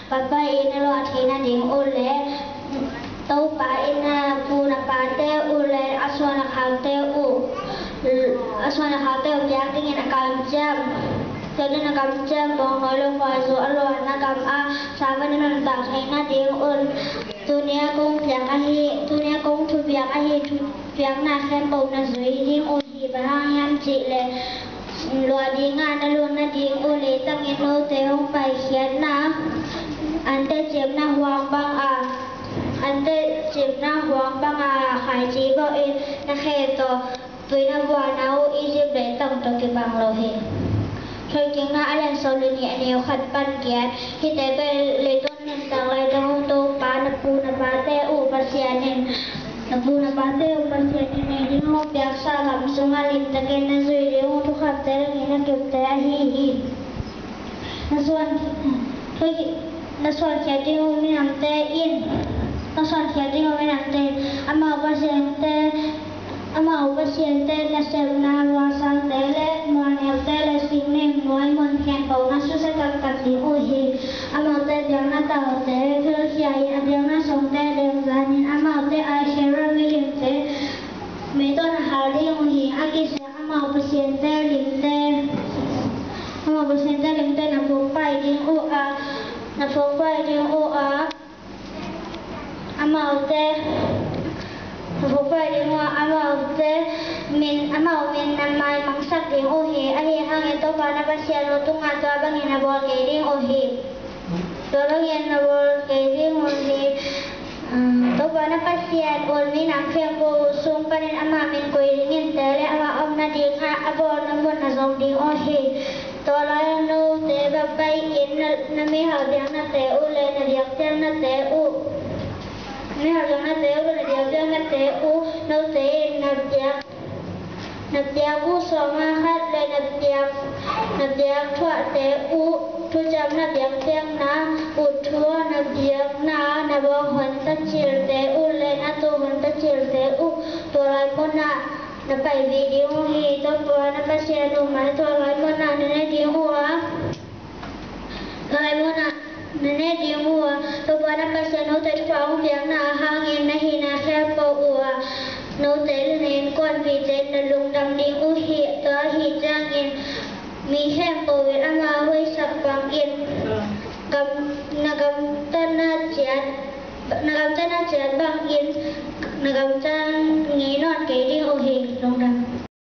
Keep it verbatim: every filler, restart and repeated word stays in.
Papa in a luah theihna ding uh le Topa in a pu na pate uh le a suan a khaute uh, a suan a khaute uh piak dingin a kamciam. Tua dingin a kamciam bawngnawi lo khuaizu a luahna gam a sa van a nuntak theihna ding un. Tunia kong piak ahi, tunia kong thupiak ahi, thupiakna khempeuh na zui ding uh hi. Bang hang hiam cih leh luah dinga na lut nading uh leitangin note hong paikhiatna an tecipna huang banga, an tecipna huang banga khaici bawhin na khe tawh tui na buana uh Egypt leitang tawh kibang lo hi. Thuhilhkikna a lian sawm le nih a neu khat pan giat. Hihte pen leitung nuntak laitang uh Topa na pu na pate uh Pasian in, na pu na pate uh Pasian in nei ding hong piaksa gam sungah limtakin na zui ding uh thukham te le ngeina kipte ahi hi. Na suan, na suankhiat ding uh minamte in, na suankhiat ding uh minamte in amau pasiante, amau pasiante nasepna mualsangte le mualneute le singning nuai mun khempeuh na susia taktak ding uh hi. Amaute biakna taute philkhia in a biakna sungte dengzanin amaute Asherah milimte meitawn a hal ding uh hi. A kisia amau pasiante limte, amau pasiante limte na phukpai ding uh a, na phukpai ding uh a, amaute, na phukpai ding uh a, amaute min, amau min na maimangsak ding uh hi. Ahi hangin Topa na Pasian uh tungah tua bangin na bawl kei ding uh hi. Tua bangin na bawl kei ding uh hi. Ah, Topa na Pasian un minam khempeuh sung panin ama min kui dingin te le ama om nadingah a bawlna mun na zong ding uh hi. Tua lai-ah note va pai-in na, na mihau biaknate uh le na biakpiaknate uh, mihau biaknate uh le na biakpiaknate uh note in na biak, na biak uh sawma khat le na biak, na biak thuahte uh, thuciam na biakpiakna uh, thua na biakna, na bawng hun tacilte uh le na tu hun tacilte uh tua lai munah na pai ve ding uh hi. Topa na Pasian uh mai tua lai munah na ne ding uh a, tua lai munah na ne ding uh a, Topa na Pasian note thupha hong piakna hangin na hihna khempeuh uh a, note le na innkuanpihte na lungdam ding uh hi. Tua ahi ciangin mi khempeuh in ama hoihsak bangin gam, na gamtatna ciat, na gamtatna ciat bangin na gamtat ngei nawn kei ding uh hi. Lungdam.